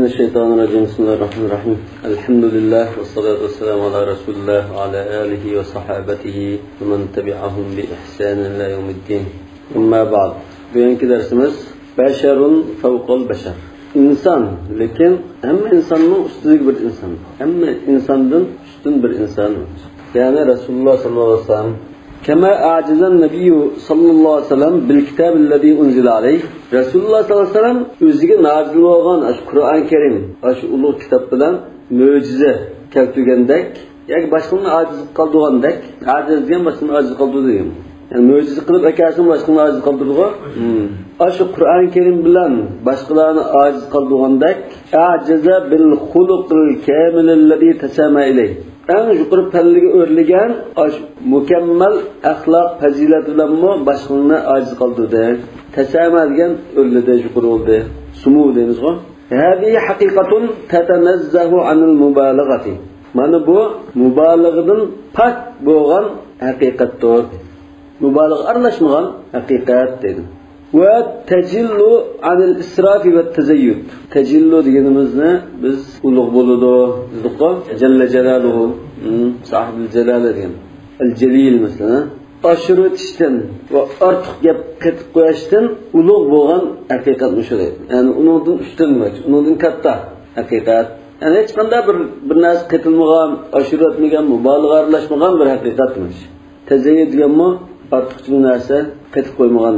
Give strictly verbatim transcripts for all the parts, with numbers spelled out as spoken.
الشيطان الرجيم. بسم الله الرحمن الرحيم. الحمد لله والصلاة والسلام على رسول الله وعلى آله وصحابته ومن تبعهم بإحسان إلى يوم الدين. أما بعد. بۈگۈنكى دەرسىمىز بشر فوق البشر. ئىنسان، لېكىن ھەممە ئىنساننىڭ ئۈستىدىكى بىر ئىنسان. ھەممە ئىنساندىن ئۈستۈن بىر ئىنسان. يەنى رەسۇلۇللاھ سەللەللاھۇ ئەلەيھى ۋەسەللەم. كما أعجز النبي صلى الله عليه وسلم بالكتاب الذي أنزل عليه. رەسۇلۇللاھ سەللەللاھۇ ئەلەيھى ۋەسەللەم ئۆزىگە نازىل بولغان ئاشۇ قۇرئان كەرىم، ئاشۇ ئۇلۇغ كىتاب بىلەن مۆجىزە كەلتۈرگەندەك، ياكى باشقىلارنى ئاجىز قالدۇرغاندەك، ئاجىز دېگەن باشقىلارنى ئاجىز قالدۇرىدۇ دېگەن. يەنى مۆجىزە قىلىپ ئەكەلسىمۇ باشقىلارنى ئاجىز قالدۇرىدىغۇ. مم. ئاشۇ قۇرئان كەرىم بىلەن باشقىلارنى ئاجىز قالدۇرغاندەك، أعجز بالخلق الكامل الذي تسامى إليه. ئەڭ يۇقىرى پەللىگە ئۆرلىگەن ئاشۇ مۇكەممەل ئەخلاق پەزىلەت بىلەنمۇ باشقىلارنى ئاجىز قالدۇردى. تسامى دېگەن ئۆرلىدى، يۇقىرى بولدى. سمو دەيمىزغۇ. هذه حقيقة تتنزه عن المبالغة. مانا بۇ مۇبالىغىدىن پاك بولغان ھەقىقەتتۇر. مۇبالىغە ئارىلاشمىغان ھەقىقەت دەيدۇ. وتجل عن الإسراف والتزيد. تەجىللۇ دېگىنىمىزنى بىز ئۇلۇغ بولىدۇ دېدۇققۇ. جل جلالۇھۇ. ھم، صاحىبۇل جلالە دېگەن. ئەل جەلىل مەسىلەن. ئاشۇرۇۋېتىشتىن ۋە ئارتۇق گەپ قېتىپ قويۇشتىن ئۇلۇغ بولغان ھەقىقەت مۇشۇ دەيدۇ. يەنى ئۇنىڭدىن ئۈستۈن، ئۇنىڭدىن كاتتا ھەقىقەت. يەنى ھېچقانداق بىر، بىر نەرسە قېتىلمىغان، ئاشۇرۇۋەتمىگەن، مۇبالىغە ئارىلاشمىغان بىر ھەقىقەت ئەمەس. تەزەييۇ دېگەنمۇ ئارتۇقچىلىق نەرسە قېتىپ قويمىغان.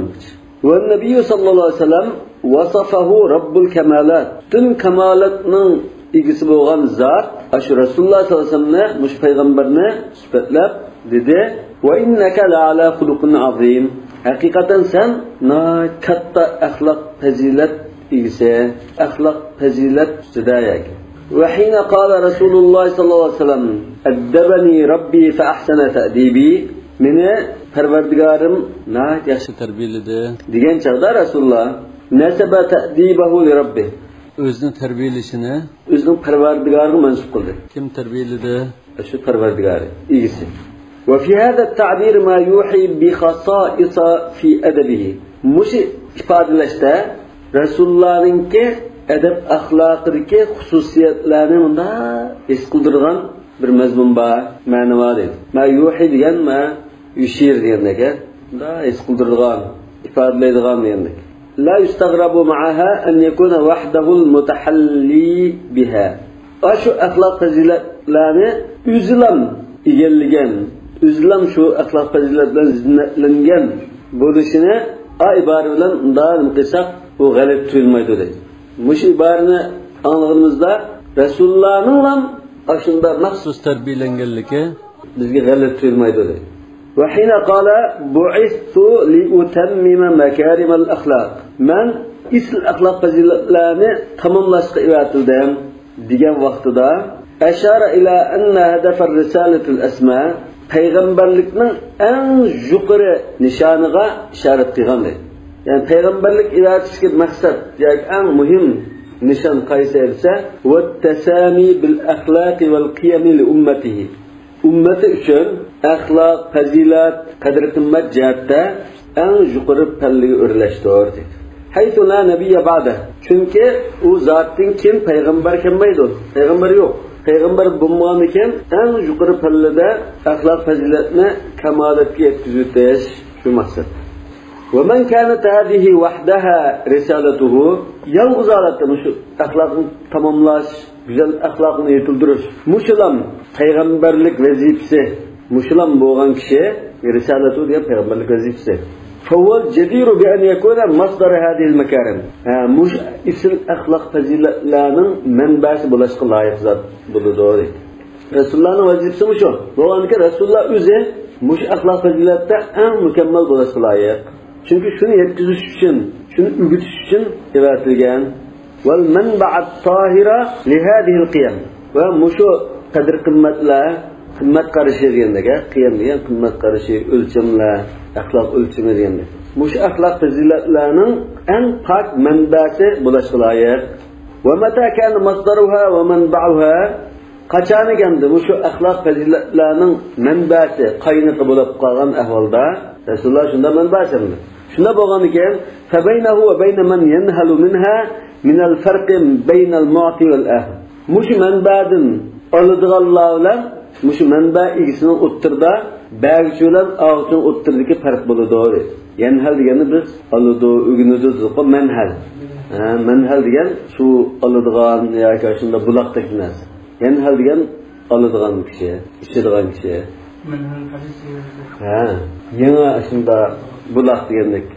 والنبي صلى الله عليه وسلم وصفه رب الكمالات. پۈتۈن كامالاتنىڭ ئىگىسى بولغان زات، ئاشۇ رەسۇلۇللاھ سەللەللاھۇ ئەلەيھى ۋەسەللەمنى، مۇشۇ پەيغەمبەرنى سۈپەتلەپ دېدى: وإنك لعلى خلق عظيم. ھەقىقەتەن سەن ناھايىتى كاتتا ئەخلاق پەزىلەت ئىگىسى، ئەخلاق پەزىلەت ئۈستىدە ياكى. وحين قال رسول الله صلى الله عليه وسلم: أدبني ربي فأحسن تأديبي. مېنى پەرۋەردىگارىم ناھايىتى ياخشى تەربىيەلىدى دېگەن چاغدا رەسۇلۇللاھ نەسەبە تەدىبەھۇ لىرەببىھ. ئۆزىنى تەربىيەلىشىنى ئۆزىنىڭ پەرۋەردىگارىغا مەنسۇپ قىلدى. كىم تەربىيەلىدى؟ شۇ پەرۋەردىگارى، ئىگىسى. وفي هذا التعبير ما يوحي بخصائص في أدبه. مۇشۇ ئىپادىلەشتە رەسۇلۇللاھنىڭكى ئەدەپ ئەخلاقىدىكى خۇسۇسىيەتلەرنى مۇنداق ھېس قىلدۇرىدىغان بىر مەزمۇن بار، مەنە بار دەيدۇ. ما يوحي دېگەن، ما يۇشىر دېگەندەك، مۇنداق ھېس قىلدۇرىدىغان، ئىپادىلەيدىغان دېگەندەك. لا يستغرب معها أن يكون وحده المتحلي بها. ئاشۇ ئەخلاق پەزىلەتلەرنى ئۆزىلام ئىگىلىگەن، ئۆزىلام شۇ ئەخلاق پەزىلەت بىلەن زىننەتلەنگەن بولۇشىنى ئا ئىبارە بىلەن مۇنداق قىلساق، ئۇ غەلىتە تۇيۇلمايدۇ دەيدۇ. مۇشۇ ئىبارىنى ئاڭلىغىنىمىزدا، رەسۇلۇللانىڭلام ئاشۇنداق مەخسۇس تەربىيەلەنگەنلىكى بىزگە غەلىتە تۇيۇلمايدۇ دەيدۇ. وحين قال: بعثت لأتمم مكارم الأخلاق. مەن ئېسىل ئەخلاق پەزىلەتلەرنى تاماملاشقا ئەۋەتىلدىم دېگەن ۋاقتىدا، أشار إلى أن هدف الرسالة الأسمى، پەيغەمبەرلىكنىڭ ئەڭ يۇقىرى نىشانىغا ئىشارەت قىلغان دەيدۇ. يەنى پەيغەمبەرلىك ئەۋەتىشتىكى مەقسەت ياكى ئەڭ مۇھىم نىشان قايسى دېسە، والتسامي بالأخلاق والقيم لأمته. ئۈممىتى ئۈچۈن ئەخلاق، پەزىلەت، قەدىر-قىممەت جەھەتتە ئەڭ يۇقىرى پەللىگە ئۆرلەشتۇر، دېدى. حيث لا نبي بعده. چۈنكى ئۇ زاتتىن كېيىن پەيغەمبەر كەلمەيدۇ. پەيغەمبەر يوق. پەيغەمبەر بولمىغاندىن كېيىن ئەڭ يۇقىرى پەللىدە ئەخلاق پەزىلەتنى كامالەتكە يەتكۈزۈۋېتىش شۇ مەقسەت. ومن كانت هذه وحدها رسالته، يالغۇز ھالەتتە مۇشۇ ئەخلاقنى تاماملاش، گۈزەل ئەخلاقنى يېتىلدۈرۈش، مۇشۇلام پەيغەمبەرلىك ۋەزىپىسى، مۇشۇلام بولغان كىشى، رىسالەتۇ دېگەن پەيغەمبەرلىك ۋەزىپىسى. فهو الجدير بأن يكون مصدر هذه المكارم. ھە، مۇشۇ ئېسىل ئەخلاق پەزىلەتلەرنىڭ مەنبەسى بولۇشقا لايىق زات بولىدۇ، دەيدۇ. رەسۇلۇللانىڭ ۋەزىپىسى مۇشۇ. بولغاندىكىن رەسۇلۇللا ئۆزى مۇشۇ ئەخلاق پەزىلەتتە ئەڭ مۇكەممەل بولۇشقا لايىق. چۈنكى شۇنى يەتكۈزۈش ئۈچۈن، شۇنى ئۆگىتىش ئۈچۈن ئەۋەتىلگەن. والمنبع الطاهر لهذه القيم. ۋە مۇشۇ قەدىر-قىممەتلەر، قىممەت قارىشى دېگەندەك، ھە، قىيەم دېگەن قىممەت قارىشى، ئۆلچەملەر، ئەخلاق ئۆلچىمى دېگەندەك. مۇشۇ ئەخلاق پەزىلەتلەرنىڭ ئەڭ پاك مەنبەسى بولۇشقا لايىق. ومتى كان مصدرها ومنبعها، قاچانكى ئەمدى مۇشۇ ئەخلاق پەزىلەتلەرنىڭ مەنبەسى، قاينىقى بولۇپ قالغان ئەھۋالدا، رەسۇلۇللا شۇنداق مەنبەسى ئەمدى. شۇنداق بولغاندىكىن، فبينه وبين من ينهل منها من الفرق بين المعطي والآخذ. مۇشۇ مەنبەدىن ئالىدىغانلار بىلەن مۇشۇ مەنبە ئىگىسىنىڭ ئوتتۇرىدا، بەرگۈچى بىلەن ئالغۇچىنىڭ ئوتتۇرىدىكى پەرق بولىدۇ. يەنھەل دېگەننى بىز ئالىدۇ، ئۆگىنىدۇ دېدۇققۇ، مەنھەل. ھە، مەنھەل دېگەن شۇ ئالىدىغان ياكى شۇنداق بۇلاقتەك نەرسە. يەنھەل دېگەن ئالىدىغان كىشى، ئىچىدىغان كىشى. مەنھەل ھەدىس. ھە، يېڭى شۇنداق بۇلاق دېگەندەك.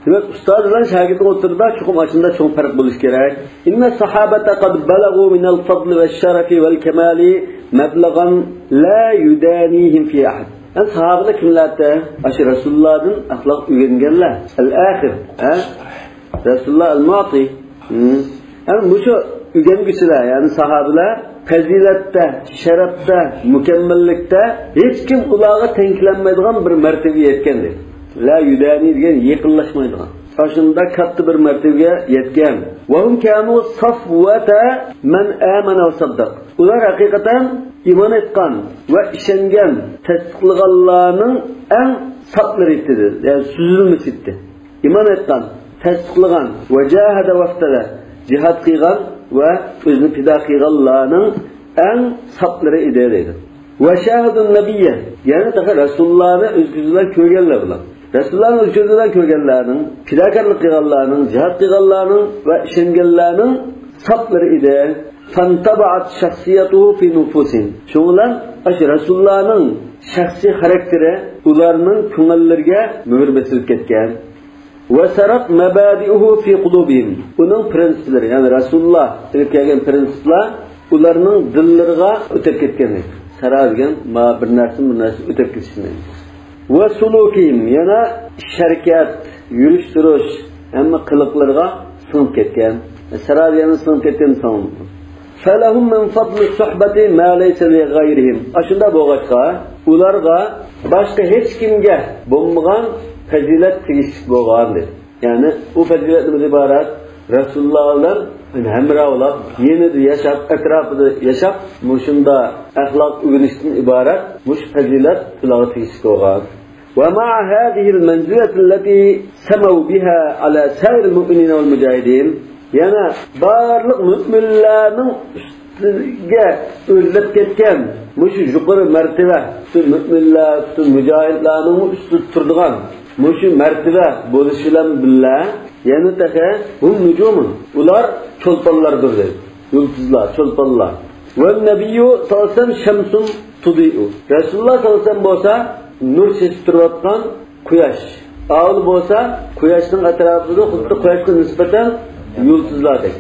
دېمەك، ئۇستاز بىلەن شاگىرتنىڭ ئوتتۇرىدا چوقۇم ئاشۇنداق چوڭ پەرق بولۇشى كېرەك. إن الصحابة قد بلغوا من الفضل والشرف والكمال مبلغا لا يدانيهم فيه أحد. يەنى ساھابىلەر كىملەردە؟ ئاشۇ رەسۇلۇللادىن ئەخلاق ئۆگەنگەنلەر. الآخذ، ھە؟ رەسۇلۇللا المعطي. ھە؟ يەنى مۇشۇ ئۆگەنگۈچىلەر، يەنى ساھابىلەر پەزىلەتتە، شەرەپتە، مۇكەممەللىكتە ھېچكىم ئۇلارغا تەڭ كېلەلمەيدىغان بىر مەرتىۋىگە يەتكەن دەيدۇ. لا يۇدانى دېگەن يېقىنلاشمايدىغان. ئاشۇنداق كاتتا بىر مەرتىۋىگە يەتكەن. وهم كانوا صفوة من آمن وصدق. ئۇلار ھەقىقەتەن ئىمان ئېيتقان ۋە ئىشەنگەن، تەستىقلىغانلارنىڭ ئەڭ ساپلىرى ئىدى، يەنى سۈزۈلمىسى ئىدى. ئىمان ئېيتقان، تەستىقلىغان، ۋە جاھەدە ۋەفتەدە، جىھاد قىلغان ۋە ئۆزىنى پىدا قىلغانلارنىڭ ئەڭ ساپلىرى ئىدى دەيدۇ. ۋە شاھىدۇن نەبىييە، يەنى تېخى رەسۇلۇللانى ئۆز كۆزى بىلەن كۆرگەنلەر بۇلار. رەسۇلۇللانى ئۆز كۆزى بىلەن كۆرگەنلەرنىڭ، پىداكارلىق قىلغانلارنىڭ، جىھاد قىلغانلارنىڭ ۋە ئىشەنگەنلەرنىڭ ساپلىرى ئىدى. فانتبعت شخصيته في نفوسهم. شۇنىڭ بىلەن ئاشۇ رەسۇلۇللانىڭ شەخسىي خاراكتېرى ئۇلارنىڭ كۆڭۈللىرىگە مۆھۈر بېسىلىپ كەتكەن. وسرت مبادئه في قلوبهم. ئۇنىڭ پرىنسىپلىرى، يەنى رەسۇلۇللا ئېلىپ كەلگەن پرىنسىپلار ئۇلارنىڭ دىللىرىغا ئۆتۈپ كەتكەن. سەرا دېگەن ما بىر نەرسىدىن بىر نەرسە ئۆتۈپ كېتىشنى. وسلوكهم، يەنە ئىش ھەرىكەت، يۈرۈش تۇرۇش، ھەممە قىلىقلىرىغا سىڭىپ كەتكەن. سەرا دېگەن سىڭىپ كەتكەن سىڭىپ. فلهم من فضل الصحبة ما ليس لغيرهم. ئاشۇنداق بولغاچقا، ئۇلارغا باشقا ھېچكىمگە بولمىغان پەزىلەت تېگىشلىك بولغان دېدى. يەنى ئۇ پەزىلەت نېمىدىن ئىبارەت؟ رەسۇلۇللا بىلەن ھەمراھ بولۇپ، يېنىدا ياشاپ، ئەتراپىدا ياشاپ، مۇشۇنداق ئەخلاق ئۆگىنىشتىن ئىبارەت مۇشۇ پەزىلەت ئۇلارغا تېگىشلىك بولغان. ومع هذه المنزلة التي سموا بها على سائر المؤمنين والمجاهدين. يەنە بارلىق مۆمىنلەرنىڭ ئۈستىگە ئۆرلەپ كەتكەن مۇشۇ يۇقىرى مەرتىۋە، پۈتۈن مۆمىنلەر، پۈتۈن مۇجاھىدلارنىڭمۇ ئۈستىدە تۇرىدىغان مۇشۇ مەرتىۋە بولۇشى بىلەن بىللە، يەنە تېخى ھۇم نۇجۇمۇن، ئۇلار چولپانلاردۇر دەيدۇ. يۇلتۇزلار، چولپانلار. ۋەننەبىييۇ سەللەللاھۇ ئەلەيھى ۋەسەللەم شەمسۇن تۇدىئۇ. رەسۇلۇللا سەللەللاھۇ ئەلەيھى ۋەسەللەم بولسا نۇر چېچىپ تۇرۇۋاتقان قۇياش. ئاۋۇ بولسا قۇياشنىڭ ئەتراپىدا خۇددى قۇياشقا نىسبەتەن يۇلتۇزلاردەك.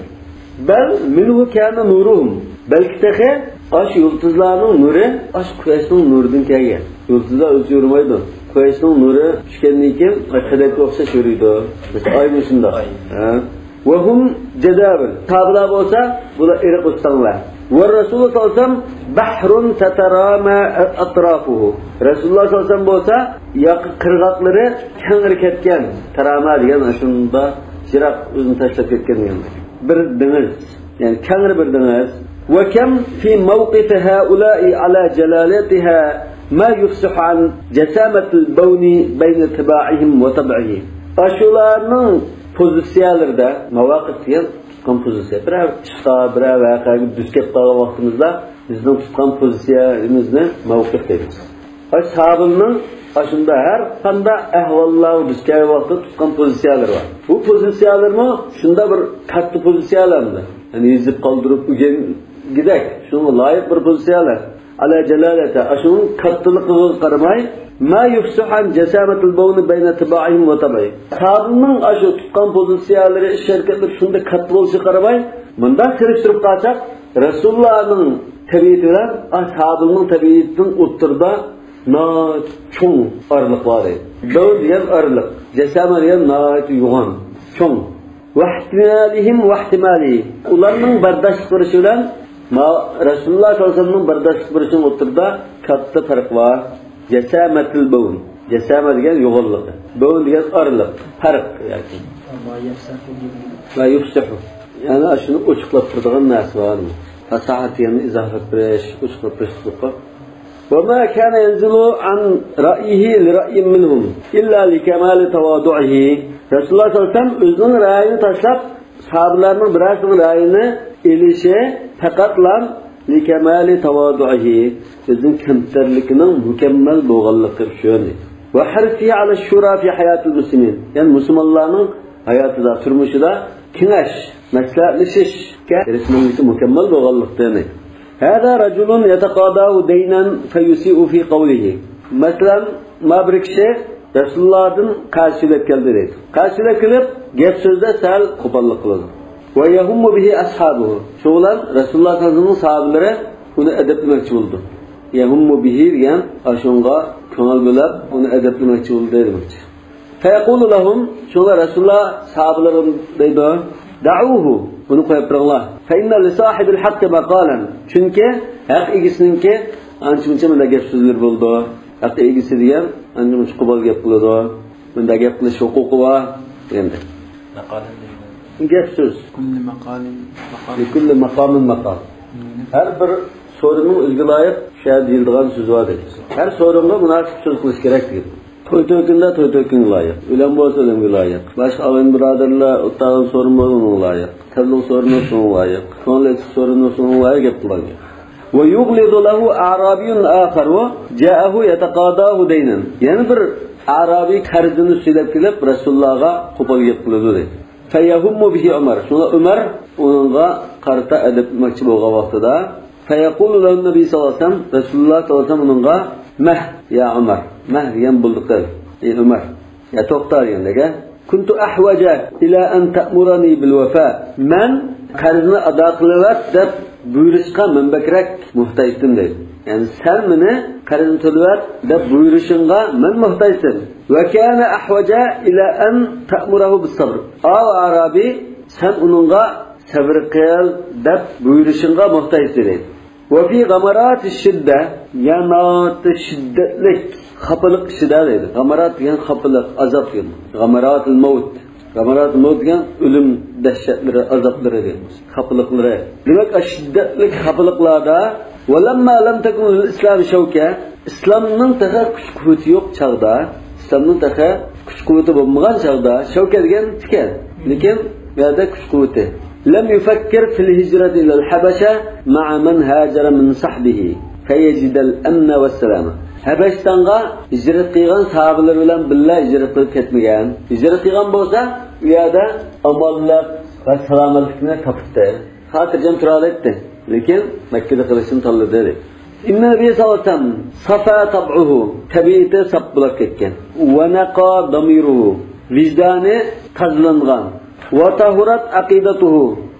بەل مىنھۇ كانە نۇرۇھۇم. بەلكى تېخى ئاشۇ يۇلتۇزلارنىڭ نۇرى ئاشۇ قۇياشنىڭ نۇرىدىن كەلگەن. يۇلتۇزلار ئۆزى يورۇمايدۇ. قۇياشنىڭ نۇرى چۈشكەندىن كېيىن قەدەككە ئوخشاش يورۇيدۇ. ئايمۇ شۇنداق. ھە. ۋەھۇم جەداۋىل. ساھابىلەر بولسا، بۇلار ئېرىق ئۆستەڭلەر. ۋەررەسۇلۇ سەللەللاھۇ ئەلەيھى ۋەسەللەم بەھرۇن تەتەرامە ئەتراپۇھۇ. رەسۇلۇللا سەللەللاھۇ ئەلەيھى ۋەسەللەم بولسا، ياقا قىرغاقلىرى كەڭرى كەتكەن. تەرامە دېگەن شۇنداق يىراق ئۆزىنى تاشلاپ كەتكەن دېگەن. بىر دېڭىز، يەنى كەڭرى بىر دېڭىز. ۋەكەم فى مەۋقىفى ھەئۇلائى ئەلا جەلالەتىھا ما يۇفسىھۇ ئەن جەسامەتىل بەۋنى بەينە تىبائىھىم ۋە تەبئىھىم. ئاشۇلارنىڭ پوزىتسىيەلىرىدە، مەۋاقىف دېگەن تۇتقان پوزىتسىيە. بىرەر ئىشقا، بىرەر ۋەقەگە دۇچ كەپ قالغان ۋاقتىمىزدا بىزنىڭ تۇتقان پوزىتسىيەمىزنى مەۋقىف دەيمىز. ئاشۇ ساھابىنىڭ ئاشۇنداق ھەر قانداق ئەھۋاللارغا دۇچ كەلگەن ۋاقىتتا تۇتقان پوزىتسىيەلىرى بار. بۇ پوزىتسىيەلىرىمۇ شۇنداق بىر كاتتا پوزىتسىيەلەر ئەمدى. يەنى يېزىپ قالدۇرۇپ ئۆگەنگۈدەك، شۇنىڭغا لايىق بىر پوزىتسىيەلەر. ئەلا جەلالەتە، ئاشۇنىڭ كاتتىلىقىغا قارىماي، ما يۇفسىھۇ ئەن جەسامەتىل بەۋنى بەينە تىبائىھىم ۋە تەبئىھىم. ساھابىنىڭ ئاشۇ تۇتقان پوزىتسىيەلىرى، ئىش ھەرىكەتلىرى شۇنداق كاتتا بولۇشىغا قارىماي، مۇنداق سېلىشتۇرۇپ قارىساق، رەسۇلۇللانىڭ تەبىئىتى بىلەن ساھابىنىڭ تەبىئىتىنىڭ ئوتتۇرىدا ناھايىتى چوڭ ئارىلىق بار ئىدى. بەۋن دېگەن ئارىلىق، جەسامە دېگەن ناھايىتى يوغان، چوڭ. ۋەھتىمالىھىم ۋەھتىمالىھى. ئۇلارنىڭ بەرداشلىق بېرىشى بىلەن ما-، رەسۇلۇللا سەللەللاھۇ ئەلەيھى ۋەسەللەمنىڭ بەرداشلىق بېرىشىنىڭ ئوتتۇرىدا كاتتا پەرق بار. جەسامەتىل بەۋن. جەسامە دېگەن يوغانلىقى. بەۋن دېگەن ئارىلىق، پەرق ياكى. ما يۇفسىھۇ. يەنى شۇنى ئوچۇقلاپ تۇرىدىغان نەرسە بار. پاساھەت دېگەننى ئىزاھلاپ بېرىش، ئوچۇقلاپ بېرىش قىلىپ. وما كان ينزل عن رأيه لرأي منهم إلا لكمال تواضعه. رەسۇلۇللاھ سەللەللاھۇ ئەلەيھى ۋەسەللەم ئۆزىنىڭ رەئيىنى تاشلاپ، ساھابىلەرنىڭ بىرەرسىنىڭ رەئيىنى ئېلىشى پەقەتلا لكمال تواضعه، ئۆزىنىڭ كەمتەرلىكىنىڭ مۇكەممەل بولغانلىقى ئۈچۈن. وحرصه على الشورى في حياة المسلمين، يەنى مۇسۇلمانلارنىڭ ھاياتىدا، تۇرمۇشىدا كېڭەش، مەسلىھەتلىشىشكە ھېرىسمەنلىكى مۇكەممەل بولغانلىقتىن. هذا رجل يتقاضاه دينا فيسيء في قوله. مەسىلەن، ما بىر كىشى رەسۇلۇللاھتىن قەرز سۆزلەپ كەلدى دەيدۇ. قەرز سۆزلەپ كېلىپ، گەپ سۆزدە سەل قوپاللىق قىلىدۇ. ويهم به أصحابه. شۇ بىلەن رەسۇلۇللاھ سەللەللاھۇ ئەلەيھى ۋەسەللەمنىڭ ساھابىلىرى ئۇنى ئەدەپلىمەكچى بولىدۇ. يهم به دېگەن ئاشۇنىڭغا كۆڭۈل بۆلۈپ، ئۇنى ئەدەپلىمەكچى بولدى دېمەكچى. فيقول لهم، شۇڭا رەسۇلۇللاھ ساھابىلىرىغا دەيدۇ، دعوه، بۇنى قويۇپ بېرىڭلار. فإن لصاحب الحق مقالا، چۈنكى ھەق ئىگىسىنىڭكى ئانچە-مۇنچە مۇنداق گەپ سۆزلىرى بولىدۇ. ھەق ئىگىسى دېگەن ئانچە-مۇنچە قوپال گەپ قىلىدۇ. مۇنداق گەپ قىلىش ھوقۇقى بار دېگەندەك. ماقالە دېگەن. گەپ سۆز. كل مقال مقال. لكل مقام مقال. ھەر بىر سورۇننىڭ ئۆزىگە لايىق شۇ يەردە دېيىلىدىغان سۆزى بار دەيدۇ. ھەر سورۇنغا مۇناسىپ سۆز قىلىش كېرەك دېگەن. توي تۆكۈنىدە توي تۆكۈنگە لايىق، ئۆلەم بولسا ئۆلەمگە لايىق، باشقا ئاغىنە بۇرادەرلەر ئولتۇرغان سورۇن بولسا ئۇنىڭغا لايىق، تەبلىغ سورۇنى بولسا ئۇنىڭغا لايىق، كۆڭۈل ئېچىش سورۇنى بولسا ئۇنىڭغا لايىق گەپ قىلغان گەپ. ويغلظ له أعرابي آخر جاءه يتقاضاه دينا. يەنە بىر ئەرابىي قەرزىنى سۆزلەپ كېلىپ، رەسۇلۇللاھقا قوپال گەپ قىلىدۇ دەيدۇ. فيهم به عمر. شۇڭا ئۆمەر ئۇنىڭغا قارىتا ئەدەپلىمەكچى بولغان ۋاقتىدا، فيقول له النبي صلى الله عليه وسلم، رەسۇلۇللاھ سەللەللاھۇ ئەلەيھى ۋەسەللەم ئۇنىڭغا، مه يا عمر، مه دېگەن بولدى قىل، ئەي ئۆمەر، يا توختا دېگەندەك. كنت أحوج إلى أن تأمرني بالوفاء. مەن قەرزنى ئادا قىلىۋەت دەپ بۇيرۇشقا مەن بەكرەك موھتاجتىم دەيدۇ. يەنى سەن مېنى قەرزنى تۆلىۋەت دەپ بۇيرۇشۇڭغا مەن موھتاجتىم. وكان أحوج إلى أن تأمره بالصبر. ئاۋۇ ئەرابىي، سەن ئۇنىڭغا سەۋر قىل دەپ بۇيرۇشۇڭغا موھتاج دەيدۇ. وفي غمرات الشدة، يەنى ناھايىتى شىددەتلىك خاپىلىق ئىچىدە دەيدۇ. غەمرات دېگەن خاپىلىق، ئازاب دېگەن. غمرات الموت. غمرات الموت دېگەن ئۆلۈم دەھشەتلىرى، ئازابلىرى دېگەن. خاپىلىقلىرى. دېمەك، شىددەتلىك خاپىلىقلاردا، ولما لم تكن للإسلام شوكة، ئىسلامنىڭ تېخى كۈچ-قۇۋۋىتى يوق چاغدا، ئىسلامنىڭ تېخى كۈچ-قۇۋۋىتى بولمىغان چاغدا، شەۋكە دېگەن تىكەن، لېكىن بۇ يەردە كۈچ-قۇۋۋىتى. لم يفكر في الهجرة إلى الحبشة مع من هاجر من صحبه فيجد الأمن والسلامة. ھەبەشىستانغا ھىجرەت قىلغان ساھابىلىرى بىلەن بىللە ھىجرەت قىلىپ كەتمىگەن. ھىجرەت قىلغان بولسا، ئۇ يەردە ئامانلىق ۋە سالامەتلىكنى تاپتى. خاتىرجەم تۇرالايتتى. لېكىن مەككىدە قېلىشنى تاللىدى. إن النبي صلى الله عليه وسلم صفا طبعه، تەبىئىتى ساپ بولۇپ كەتكەن. ونقى ضميره، ۋىجدانى تازىلانغان. وطهرت عقيدته،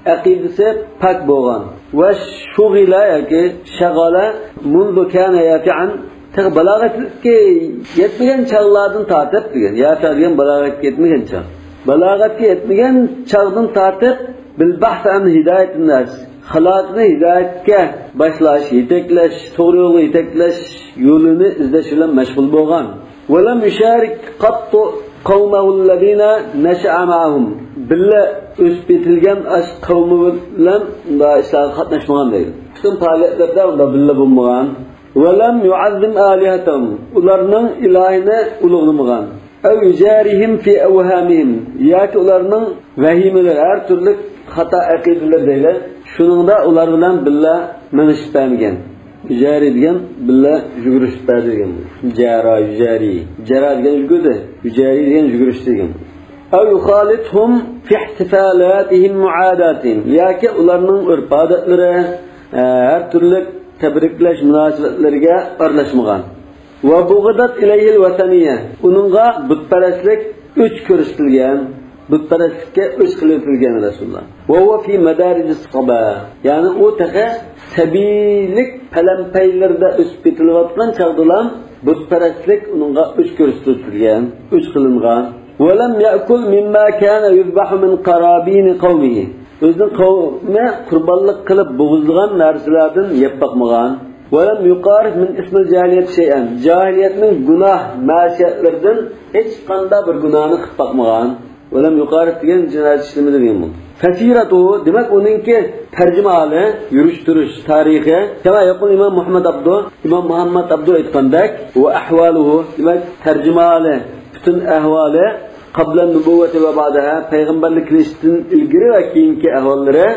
ئەقىدىسى پاك بولغان. وشغل ياكى شغل منذ كان يافعا، تېخى بالاغەتكە يەتمىگەن چاغلاردىن تارتىپ دېگەن. يافىئ دېگەن بالاغەتكە يەتمىگەن چاغ. بالاغەتكە يەتمىگەن چاغدىن تارتىپ، بالبحث عن هداية الناس، خەلقنى ھىدايەتكە باشلاش، يېتەكلەش، توغرا يولغا يېتەكلەش يولىنى ئىزدەش بىلەن مەشغۇل بولغان. ولم يشارك قط قومه الذين نشأ معهم، بىللە ئۆسۈپ يېتىلگەن ئاش قەۋمى بىلەن ئۇنداق ئىشلارغا قاتناشمىغان دەيدۇ. پۈتۈن پائالىيەتلەردە ئۇنداق بىللە بولمىغان. ولم يعظم آلهتهم، ئۇلارنىڭ ئىلاھىنى ئۇلۇغلىمىغان. أو يجاريهم في أوهامهم، ياكى ئۇلارنىڭ ۋەھىمىلىرى، ھەر تۈرلۈك خاتا ئەقىدىلىرى دەيلى، شۇنىڭدا ئۇلار بىلەن بىللە مېڭىشىپ بەرمىگەن. يۇجارى دېگەن بىللە يۈگۈرۈشۈپ بەردى دېگەن. جارا، يۇجارى. جارا دېگەن يۈگۈردى. يۇجارى دېگەن يۈگۈرۈش دېگەن. أو يخالطهم في احتفالاتهم وعاداتهم، ياكى ئۇلارنىڭ ئۆرپ-ئادەتلىرى، ھەر تۈرلۈك تەبرىكلەش مۇناسىۋەتلىرىگە ئارىلاشمىغان. وبغضت إليه الوثنية، ئۇنىڭغا بۇتپەرەسلىك ئۆچ كۆرسىتىلگەن، بۇتپەرەسلىككە ئۆچ قىلىۋېتىلگەن رەسۇلۇللا. وهو في مدارج الصبا، يەنى ئۇ تېخى سەبىيلىك پەلەمپەيلىرىدە ئۆسۈپ يېتىلىۋاتقان چاغدىلا بۇتپەرەسلىك ئۇنىڭغا ئۆچ كۆرسىتىلگەن، ئۆچ قىلىنغان. ولم يأكل مما كان يذبح من قرابين قومه، ئۆزىنىڭ قەۋمى قۇربانلىق قىلىپ بوغۇزلىغان نەرسىلەردىن يەپ باقمىغان. ولم يقارف من إثم الجاهلية شيئا، جاھىلىيەتنىڭ گۇناھ، مەسىيەتلىرىدىن ھېچقانداق بىر گۇناھنى قىلىپ باقمىغان. ولم يقارف دېگەن جىنايەت ئىشلىمىدى دېگەن بولدى. فسيرته، دېمەك، ئۇنىڭكى تەرجىمىھالى، يۈرۈش-تۇرۇش تارىخى، كما يقول الإمام محمد عبده، ئىمام مۇھەممەد ئابدۇ ئېيتقاندەك، وأحواله، دېمەك، تەرجىمىھالى، پۈتۈن ئەھۋالى، قبل النبوة وبعدها، پەيغەمبەرلىك قىلىشتىن ئىلگىرى ۋە كېيىنكى ئەھۋاللىرى،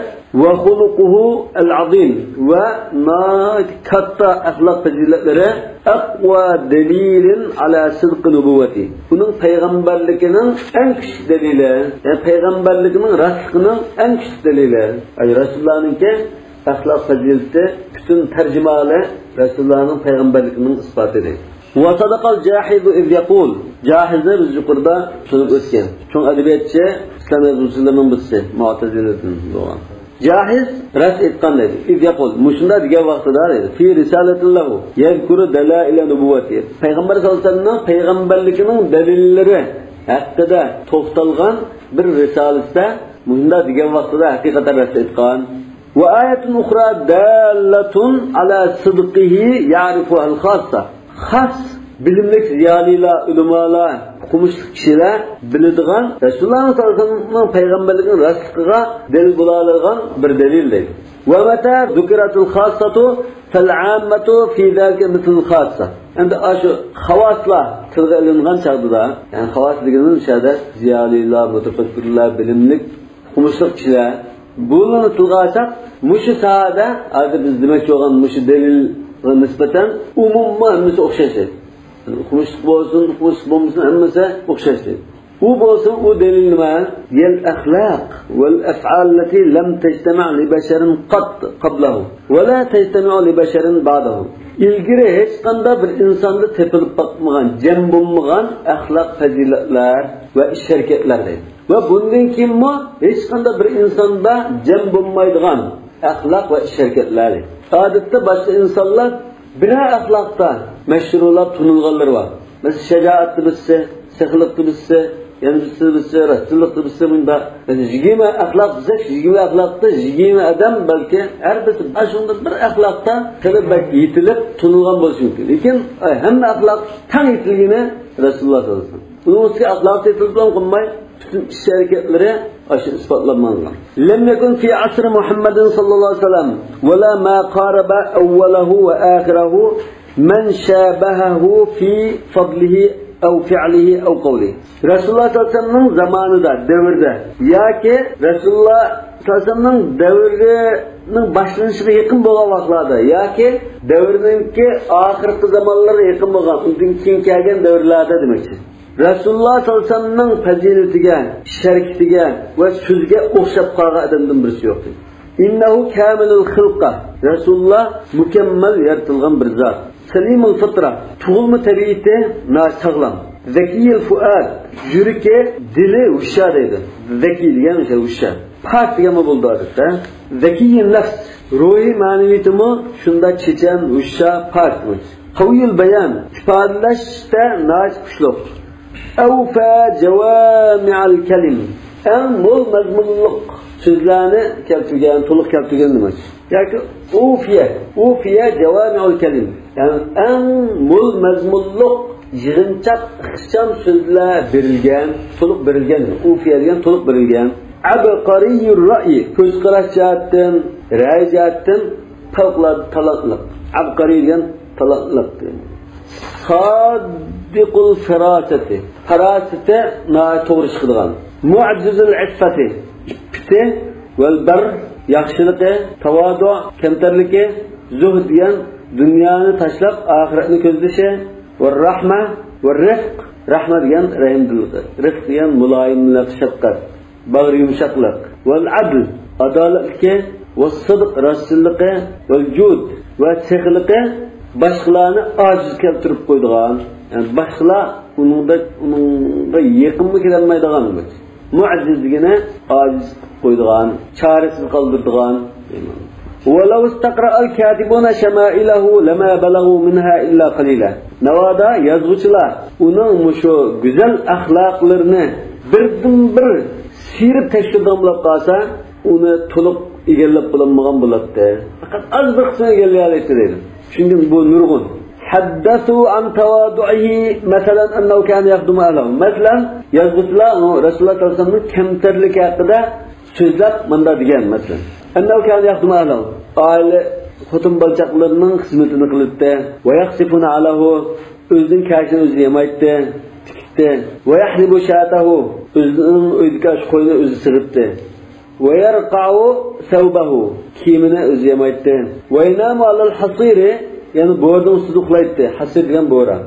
وخلقه العظيم، ۋە ناھايىتى كاتتا ئەخلاق پەزىلەتلىرى، أقوى دليل على صدق نبوته، ئۇنىڭ پەيغەمبەرلىكىنىڭ ئەڭ كۈچلۈك دەلىلى، يەنى پەيغەمبەرلىكىنىڭ راستلىقىنىڭ ئەڭ كۈچلۈك دەلىلى. ئەي، رەسۇلۇللانىڭكى ئەخلاق پەزىلىتى پۈتۈن تەرجىمىھالى رەسۇلۇللانىڭ پەيغەمبەرلىكىنىڭ ئىسپاتى دەيدۇ. وصدق الجاحظ إذ يقول، جاھىزنى بىز يۇقىرىدا سۆزلەپ ئۆتكەن. چوڭ ئەدەبىياتچى، ئىسلام يازغۇچىلىرىنىڭ بىرسى، مۇئتەزىلىدىن بولغان. جاھىز راست ئېيتقان دەيدۇ. إذ يقول، مۇشۇنداق دېگەن ۋاقتىدا دەيدۇ، في رسالة له يذكر دلائل نبوته، پەيغەمبەر سەللەللاھۇ ئەلەيھى ۋەسەللەمنىڭ پەيغەمبەرلىكىنىڭ دەلىللىرى ھەققىدە توختالغان بىر رىسالىسىدە مۇشۇنداق دېگەن ۋاقتىدا ھەقىقەتەن راست ئېيتقان. وآية أخرى دالة على صدقه يعرفها الخاصة. خاس بىلىملىك زىيالىيلار، ئۆلىمالار، ئوقۇمۇشلۇق كىشىلەر بىلىدىغان، رەسۇلۇللاھ سەللەللاھۇ ئەلەيھى ۋەسەللەمنىڭ پەيغەمبەرلىكىنىڭ راستلىقىغا دەلىل بولالايدىغان بىر دەلىل دەيدۇ. ومتى ذكرت الخاصة فالعامة في ذلك مثل الخاصة. ئەمدى ئاشۇ خاۋاسلار تىلغا ئېلىنغان چاغدا، يەنى خاۋاس دېگىنىمىز شۇ يەردە زىيالىيلار، مۇتەپەككۇرلار، بىلىملىك، ئوقۇمۇشلۇق كىشىلەر. بۇلارنى تىلغا ئالساق، مۇشۇ ساھەدە ھازىر بىز دېمەكچى بولغان مۇشۇ دەلىلغا نىسبەتەن ئومۇممۇ ھەممىسى ئوخشاش. ئوقۇمۇشلۇق بولسۇن، ئوقۇمۇشلۇق بولمىسۇن، ھەممىسى ئوخشاش. ئۇ بولسا، ئۇ دەلىل نېمە؟ هي الأخلاق والأفعال التي لم تجتمع لبشر قط قبله ولا تجتمع لبشر بعده. ئىلگىرى ھېچقانداق بىر ئىنساندا تېپىلىپ باقمىغان، جەم بولمىغان ئەخلاق پەزىلەتلەر ۋە ئىش ھەرىكەتلەر دەيدۇ. ۋە بۇندىن كېيىنمۇ ھېچقانداق بىر ئىنساندا جەم بولمايدىغان ئەخلاق ۋە ئىش ھەرىكەتلەر. ئادەتتە باشقا ئىنسانلار بىرەر ئەخلاقتا مەشھۇرلاپ تونۇلغانلىرى بار. مەسىلەن، شاجائەتتە بىرسى، سېخىيلىقتا بىرسى، يەنە بىرسى، بىرسى، راستچىللىقتا بىرسى مۇنداق. مەسىلەن، يىگىرمە ئەخلاق دېسەك، يىگىرمە ئەخلاقتا يىگىرمە ئادەم بەلكى ھەر بىرسى ئاشۇنداق بىر ئەخلاقتا خېلى بەك يېتىلىپ تونۇلغان بولۇشى مۇمكىن. لېكىن، ئاي، ھەممە ئەخلاق تەڭ يېتىلگىنى رەسۇلۇللاھ سەللەللاھۇ ئەلەيھى ۋەسەللەم. ئۇنىڭ ئۈستىگە ئەخلاق يېتىلىپلا قالماي، پۈتۈن ئىش ھەرىكەتلىرى ئاشۇ ئىسپاتلانغان. لم يكن في عصر محمد صلى الله عليه وسلم ولا ما قارب أوله وآخره من شابهه في فضله أو فعله أو قوله. رەسۇلۇللاھ سەللەللاھۇ ئەلەيھى ۋەسەللەمنىڭ زامانىدا، دەۋرىدە ياكى رەسۇلۇللاھ سەللەللاھۇ ئەلەيھى ۋەسەللەمنىڭ دەۋرىنىڭ باشلىنىشىغا يېقىن بولغان ۋاقىتلاردا ياكى دەۋرىنىڭكى ئاخىرقى زامانلىرىغا يېقىن بولغان، ئۇندىن كېيىن كەلگەن دەۋرلەردە دېمەكچى. رەسۇلۇللاھ سەللەللاھۇ ئەلەيھى ۋەسەللەمنىڭ پەزىلىتىگە، ئىش ھەرىكىتىگە ۋە سۆزىگە ئوخشاپ قالغان ئادەمدىن بىرسى يوق. إنه كامل الخلقة. رەسۇلۇللاھ مۇكەممەل يارىتىلغان بىر زات. سليم الفطرة. تۇغۇلما تەبىئىتى ناھايىتى ساغلام. ذكي الفؤاد. يۈرىكى، دىلى ھوشيار دەيدۇ. ذكي دېگەن ئوشۇ ھوشيار. پاك دېگەنمۇ بولىدۇ ئادەتتە. ذكي النفس. روھىي مەنىۋىيىتىمۇ شۇنداق چېچەن، ھوشيار، پاك. قوي البيان، ئىپادىلەشتە ناھايىتى كۈچلۈك. أوفى جوامع الكلم، ئەڭ مول مەزمۇنلۇق سۆزلەرنى كەلتۈرگەن، تولۇق كەلتۈرگەن دېمەكچى. ياكى ئوفىيە، ئوفىيە جوامع الكلم، يەنى ئەڭ مول مەزمۇنلۇق، يىغىنچاق، ئىخچام سۆزلەر بېرىلگەن، تولۇق بېرىلگەن، ئوفىيە دېگەن تولۇق بېرىلگەن. عبقري الرأي، كۆز قاراش جەھەتتىن، رەي جەھەتتىن پەۋقۇلئاددە تالانتلىق. ئەبقەرى دېگەن تالانتلىق. سادىقۇل فىراسەتى. پاراسىتى ناھايىتى توغرا چىقىدىغان. مۇئەززىزۇل ئىففەتى. ئىپپىتى. ۋەل بەر. ياخشىلىقى. تاۋادۇ. كەمتەرلىكى. زۇھد دېگەن دۇنيانى تاشلاپ ئاخىرەتنى كۆزلىشى. ۋە رەھمە. ۋە رىفق. رەھمە دېگەن رەھىمدىللىقى. رىفق دېگەن مۇلايىملىق، شەپقەت. باغرى يۇمشاقلىق، ۋەل ئەدل، ئادالەتلىكى، ۋەسسىدق، راستچىللىقى، ۋەل جۇد، ۋە سېخىيلىقى، باشقىلارنى ئاجىز كەلتۈرۈپ قويىدىغان، يەنى باشقىلار ئۇنىڭدەك، ئۇنىڭغا يېقىنمۇ كېلەلمەيدىغان، مۇئەززىز دېگىنى ئاجىز قىلىپ قويىدىغان، چارىسىز قالدۇرىدىغان. ولو استقرأ الكاتبون شمائله لما بلغوا منها إلا قليلا. ناۋادا يازغۇچىلار ئۇنىڭ مۇشۇ گۈزەل ئەخلاقلىرىنى بىردىنبىر سىيرىپ تەكشۈرىدىغان بولۇپ قالسا، ئۇنى تولۇق ئىگىلەپ بولالمىغان بولاتتى. پەقەت ئاز بىر قىسمىنى ئىگىلىيەلەيتتى دەيدۇ. چۈنكى بۇ نۇرغۇن. حدثوا عن تواضعه مثلا أنه كان يخدم أهله. مەسىلەن، يازغۇچىلار رەسۇلۇللاھ سەللەللاھۇ ئەلەيھى ۋەسەللەمنىڭ كەمتەرلىكى ھەققىدە سۆزلەپ مۇنداق دېگەن، مەسىلەن، أنه كان يخدم أهله، ئائىلە، خوتۇن بالىچاقلىرىنىڭ خىزمىتىنى قىلاتتى. ويخسف نعله، ئۆزىنىڭ كەشىنى ئۆزى يامايتتى، تىكتى. ويحلب شاته، ئۆزىنىڭ ئۆيىدىكى ئاشۇ قوينى ئۆزى سېغىتتى. ويرقع ثوبه، كىيىمىنى ئۆزى يامايتتى. وينام على الحصير، يەنى بورىنىڭ ئۈستىدە ئۇخلايتتى. ھەسىر دېگەن بورا.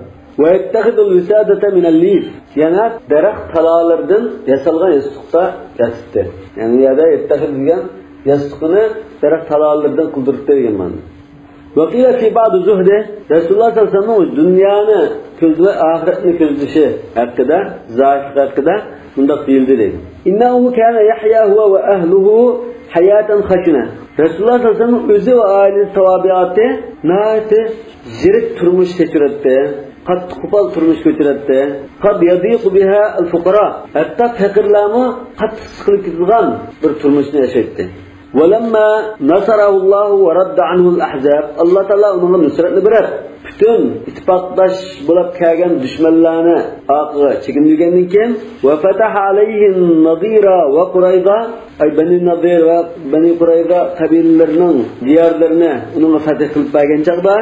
ويتخذ الوسادة من الليف، يەنە دەرەخ تالالىرىدىن ياسالغان ياستۇقتا ياتاتتى. يەنى بۇ يەردە يەتتەخىز دېگەن ياستۇقىنى دەرەخ تالالىرىدىن قىلدۇرۇپتۇ دېگەن مەنىدە. وقيل في بعض زهده، رەسۇلۇللا سەللەللاھۇ ئەلەيھى ۋەسەللەم دۇنيانى كۆزلىمەي ئاخىرەتنى كۆزلىشى ھەققىدە، زاھىدلىق ھەققىدە مۇنداق دېيىلدى دەيدۇ. إنه كان يحيا هو وأهله حياة خشنة. رەسۇلۇللا سەللەللاھۇ ئەلەيھى ۋەسەللەم ئۆزى ۋە ئائىلىسى، تاۋابىئاتى ناھايىتى يىرىك تۇرمۇش كەچۈرەتتى، قاتتىق قوپال تۇرمۇش كەچۈرەتتى. قد يضيق بها الفقراء، ھەتتا پەقىرلەرمۇ قاتتىق سىقىلىپ كېتىدىغان بىر تۇرمۇشنى ياشايتتى. ولما نصره الله ورد عنه الأحزاب، ئاللا تائالا ئۇنىڭغا نۇسرەتنى بېرىپ، پۈتۈن ئىتتىپاقداش بولۇپ كەلگەن دۈشمەنلەرنى ئارقىغا چېكىندۈرگەندىن كېيىن، وفتح عليه النضير وقريظة، ئەي، بەنى نەزىر ۋە بەنى قۇرەيزا قەبىلىلىرىنىڭ دىيارلىرىنى ئۇنىڭغا فەتھ قىلىپ بەرگەن چاغدا،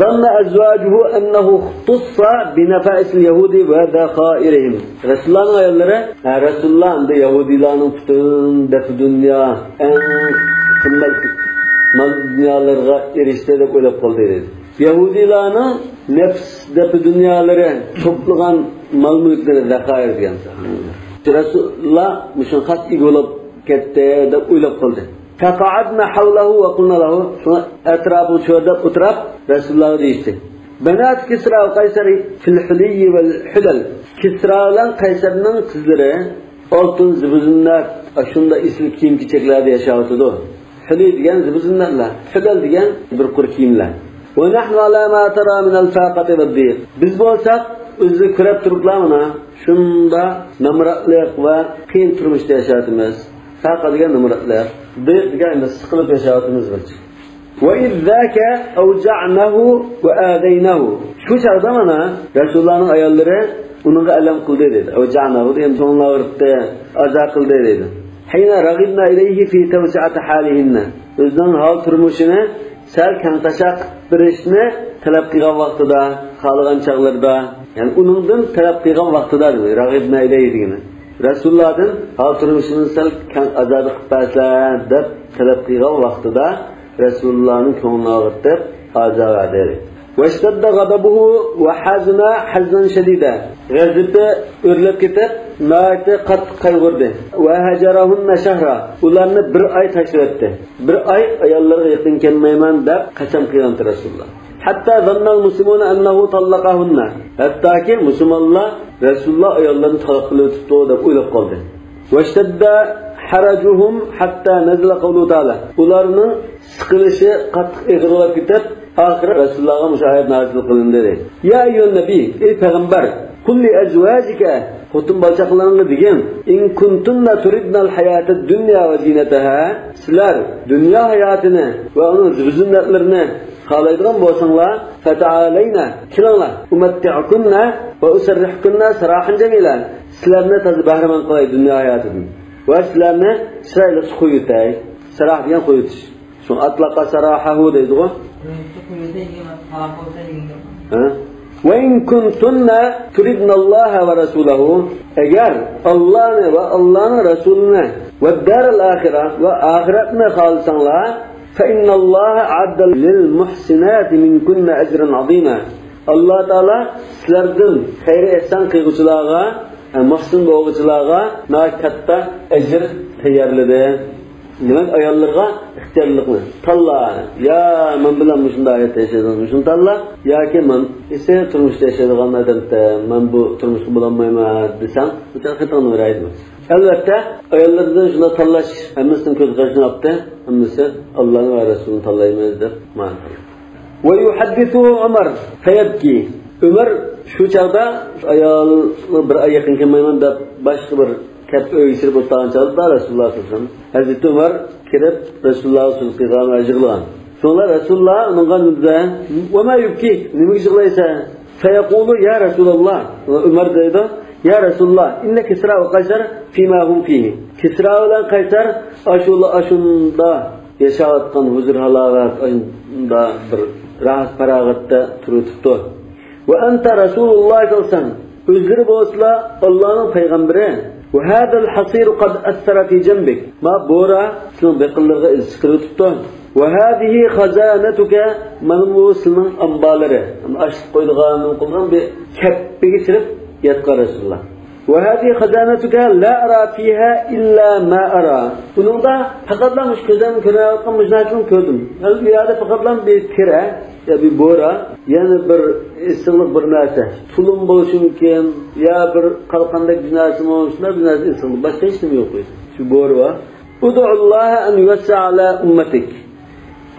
ظن أزواجه أنه اختص بنفائس اليهود وذخائرهم. رەسۇلۇللانىڭ ئاياللىرى، ھە، رەسۇلۇللا ئەمدى يەھۇدىيلارنىڭ پۈتۈن دەپە دۇنيا، ئەڭ قىممەت مال دۇنيالىرىغا ئېرىشتى دەپ ئويلاپ قالدى، دەيدۇ. يەھۇدىيلارنىڭ نەپس دەپە دۇنيالىرى توپلىغان مال مۈلۈكلىرى، زەخائىر دېگەن. رەسۇلۇللا مۇشۇنىڭغا خاس ئىگە بولۇپ كەتتى دەپ ئويلاپ قالدى. فقعدن حوله وقلن له، شۇڭا ئەتراپىغا چۆرىدەپ ئولتۇرۇپ، رەسۇلۇللاغا دېيىشتى: بنات كسرى وقيصر في الحلي والحلل. كىسرا بىلەن قەيسەرنىڭ قىزلىرى ئالتۇن، زىبۇ زىننەت، ئاشۇنداق ئېسىل كىيىم-كېچەكلەردە ياشاۋاتىدۇ. ھۇلى دېگەن زىبۇ زىننەتلەر، ھۇلەل دېگەن بىر قۇر كىيىملەر. ونحن على ما ترى من الفاقة والضيق. بىز بولساق، ئۆزىدە كۆرۈپ تۇرۇپلا مانا شۇنداق نامراتلىق ۋە قىيىن تۇرمۇشتا ياشاۋاتىمىز. فاقە دېگەن نامراتلىق، ضيق دېگەن ئەمدى سىقىلىپ ياشاۋاتىمىز بىز. وإذ ذاك أوجعناه وآذيناه. شۇ چاغدا مانا رەسۇلۇللانىڭ ئاياللىرى ئۇنىڭغا ئەلەم قىلدى دەيدۇ. أوجعناه دېگەن چوڭ ئاغرىتتى، ئازا قىلدى دەيدۇ. حين رغبن إليه في توسعة حالهن. ئۆزىنىڭ ھال تۇرمۇشىنى سەل كەڭتاشاق قىلىپ بېرىشنى تەلەپ قىلغان ۋاقتىدا، خالىغان چاغلىرىدا، يەنى ئۇنىڭدىن تەلەپ قىلغان ۋاقتىدا دېدى، رەغىبنە ئىلەيھى دېگىنى. رەسۇلۇللادىن ھال تۇرمۇشىمىزنى سەل كەڭ، ئازادە قىلىپ بەرسە دەپ تەلەپ قىلغان ۋاقتىدا، رەسۇلۇللانىڭ كۆڭلىنى ئاغرىتىپ، ئازا بەردى. واشتد غضبه وحزن حزنا شديدا. غەزىپى ئۆرلەپ كېتىپ، ناھايىتى قاتتىق قايغۇردى. وهجرهن شهرا. ئۇلارنى بىر ئاي تاشلىۋەتتى. بىر ئاي ئاياللىرىغا يېقىن كەلمەيمەن دەپ قەسەم قىلغانتى رەسۇلۇللا. حتى ظن المسلمون أنه طلقهن. ھەتتاكى مۇسۇلمانلار رەسۇلۇللا ئاياللىرىنى تالاق قىلىۋېتىپتۇ دەپ ئويلاپ قالدى. واشتد حرجهم حتى نزل قوله تعالى. ئۇلارنىڭ سىقىلىشى قاتتىق ئېغىرلاپ كېتىپ، ئاخىرى رەسۇلۇللاغا مۇشۇ ئايەت نازىل قىلىندى. يا أيها النبي، ئەي پەيغەمبەر، قل لأزواجك، خوتۇن بالىچاقلىرىڭغا دېگىن، إن كنتن تردن الحياة الدنيا وزينتها، سىلەر دۇنيا ھاياتىنى ۋە ئۇنىڭ زىبۇ-زىننەتلىرىنى خالايدىغان بولساڭلار، فتعالين، كېلىڭلار، أمتعكن وأسرحكن سراحا جميلا، سىلەرنى تازا بەھرىمەن قىلاي دۇنيا ھاياتىدىن ۋە سىلەرنى چىرايلىق قويۇۋېتەي. ساراھ دېگەن قويۇۋېتىش. شۇڭا أطلق سراحه دەيدىغۇ. ھە؟ وإن كنتن تردن الله ورسوله، ئەگەر ئاللانى ۋە ئاللانىڭ رەسۇلىنى، والدار الآخرة، ۋە ئاخىرەتنى خالىساڭلار، فإن الله أعد للمحسنات منكن أجرا عظيما. ئاللا تائالا سىلەردىن خەير ئېھسان قىلغۇچىلارغا، مۇھسىن بولغۇچىلارغا ناھايىتى كاتتا ئەجىر تەييارلىدى. دېمەك، ئاياللىرىغا ئىختىيارلىقنى تاللا، يا مەن بىلەن مۇشۇنداق ھاياتتا ياشايدىغان مۇشۇنى تاللا، ياكى مەن ئېسىل تۇرمۇشتا ياشايدىغان ئادەمتە، مەن بۇ تۇرمۇشقا بولالمايمەن دېسەڭ، بۇ خېتىڭنى بېرەيدۇ. ئەلۋەتتە، ئاياللىرىدىن شۇنداق تاللاش، ھەممىسىنىڭ كۆز قارىشىنى ئاپتى، ھەممىسى ئاللانى ۋە رەسۇلىنى تاللايمىز دەپ مانا قىلدى. ويحدثه عمر فيبكي. ئۆمەر شۇ چاغدا ئايالىغا بىر ئاي يېقىن كەلمەيمەن دەپ باشقا بىر كەپ ئۆيگە كىرىپ ئولتۇرغان چاغدا رەسۇلۇللا سەللەللاھۇ ئەلەيھى ۋەسەللەم، ھەزرىتى ئۆمەر كىرىپ رەسۇلۇللاغا سۆز قىلغان ۋە يىغلىغان. شۇڭا رەسۇلۇللا ئۇنىڭغا نېمە دېدى؟ وما يبكيك، نېمىگە يىغلايسەن؟ فيقول يا رسول الله، ئۆمەر دەيدۇ، يا رسول الله، إن كسرى وقيصر فيما هم فيه. كىسرا بىلەن قەيسەر ئاشۇلا-، ئاشۇندا ياشاۋاتقان ھۇزۇر-ھالاۋەت، ئاشۇندا بىر راھەت-پاراغەتتە تۇرۇۋېتىپتۇ. وأنت رسول الله صلى الله عليه وسلم. ئۆزلىرى بولسىلا ئاللانىڭ پەيغەمبىرى. وهذا الحصير قد أثر في جنبك. ما بورا سېنىڭ بېقىنلىرىغا ئىز چىقىرىۋېتىپتۇ. وهذه خزانتك، مانا بۇ سېنىڭ ئامبارلىرى. ئاشلىق قويىدىغان، نېمە قىلىدىغان بىر كەپپىگە چىرىپ ياتقان رەسۇلۇللاھ. وهذه خزانتك لا أرى فيها إلا ما أرى. بۇنىڭدا پەقەتلا مۇشۇ كۆزۈم كۆرۈۋاتقان مۇشۇ نەرسىنى كۆردۈم. يەنى بۇ يەردە پەقەتلا بىر تېرە، يا بىر بورا، يەنە بىر ئېسىقلىق بىر نەرسە. تۇلۇم بولۇشى مۇمكىن، يا بىر قالقاندەك بىر نەرسىمۇ، شۇنداق بىر نەرسە ئېسىقلىق. باشقا ھېچ نېمە يوق بۇ يەردە. شۇ بورا بار. ادع الله أن يوسع على أمتك.